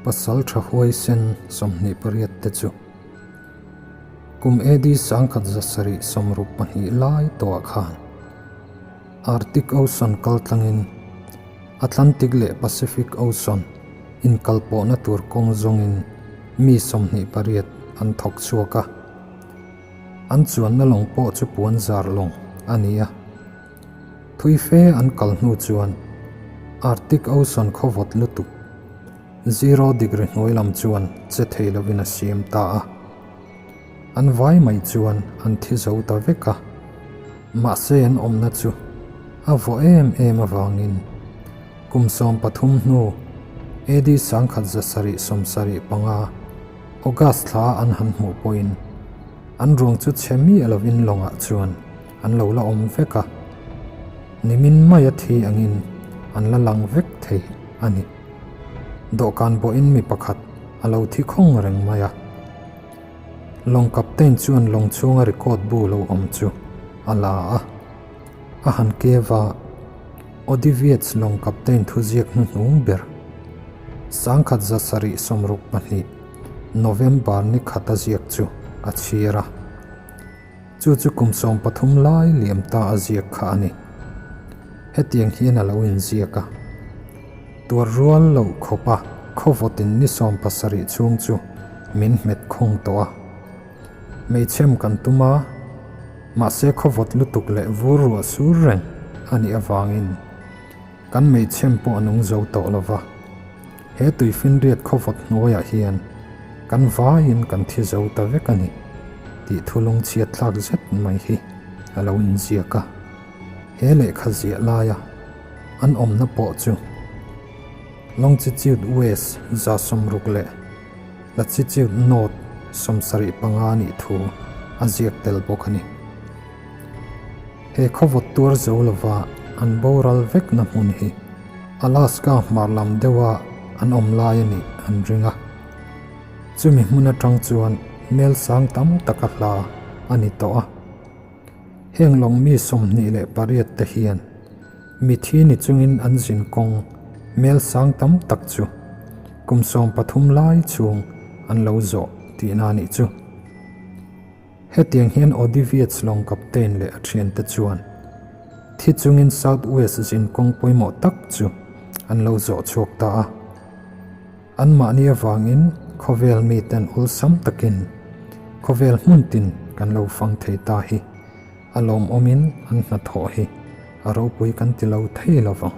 Pasaltha huaisen 28 te chu kum AD 1762 lai tawhah khan Arctic Ocean kaltlangin Atlantic leh Pacific Ocean inkalpawhna tur kawng zawngin mi 28 an thawk chhuak a. An chuanna lawng pawh chu puan zar lawng a ni a. Thui fe an kal hnu chuan Arctic Ocean khawvawt lutuk zero degree hnuai lam chuan che thei lovin a siam ta a. An vai mai chuan an thi zo ta vek a, mahse an awmna chu a vawh em em avangin kum 13 hnu AD 1775 August thla an han hmuh pawhin an ruang chu chhe miah lovin lawngah chuan an lo la awm vek a, nimin maia thi angin an la lang vek thei a ni. Dawhkan bawhin mi pakhat a lo thi khawng reng mai a. Lawng captain chuan lawng chhunga record bu lo awm chu a la a, a han kev a, Odiviets lawng captain thuziak hnuhnung ber 1762 November ni khat a ziak chu a chhir a. Chu chu kum 13 lai liam ta a ziak kha a ni. Hetiang hian a lo inziak a. Tuar rual loh khawpa khawvawtin ni 70 chhung chu min hmet khawng tawh a. Hmeichhem kan tum a, mahse khawvawt lutuk leh vur ruah sur reng a nih avangin kan hmeichhem pawh a nung zo tawh lo va. He tuifinriat khawvawt hnuaiah hian kan vaiin kan thi zo ta vek a ni tih thulung chhiat thlak zet mai hi a lo inziak a. He lehkha ziah laia an awmna pawh chu Longitude West 60 leh Latitude North 75 nih thu a ziak tel bawk a ni. He khawvawt tuar zo lova an boral vekna hmun hi Alaska hmar lam deuha an awm lai a nih an ring a. Chumi hmun atang chuan mel sang tam taka hla a ni tawh a. Heng lawng mi 28 te hian mithi ni chungin an zin kawng mel sang tam tak chu kum 13 lai chhung an lo zawh tihna a nih chu. Hetiang hian Odiviets lawng captain leh a thiante chuan thi chungin South West zin kawng pawimawh tak chu an lo zawh chhuak ta a. Anmahni avangin khawvel miten awlsam takin khawvel hmun tin kan lo fang thei ta hi a lawmawmin an hnathawh hi a ropui kan ti lo thei lo vang.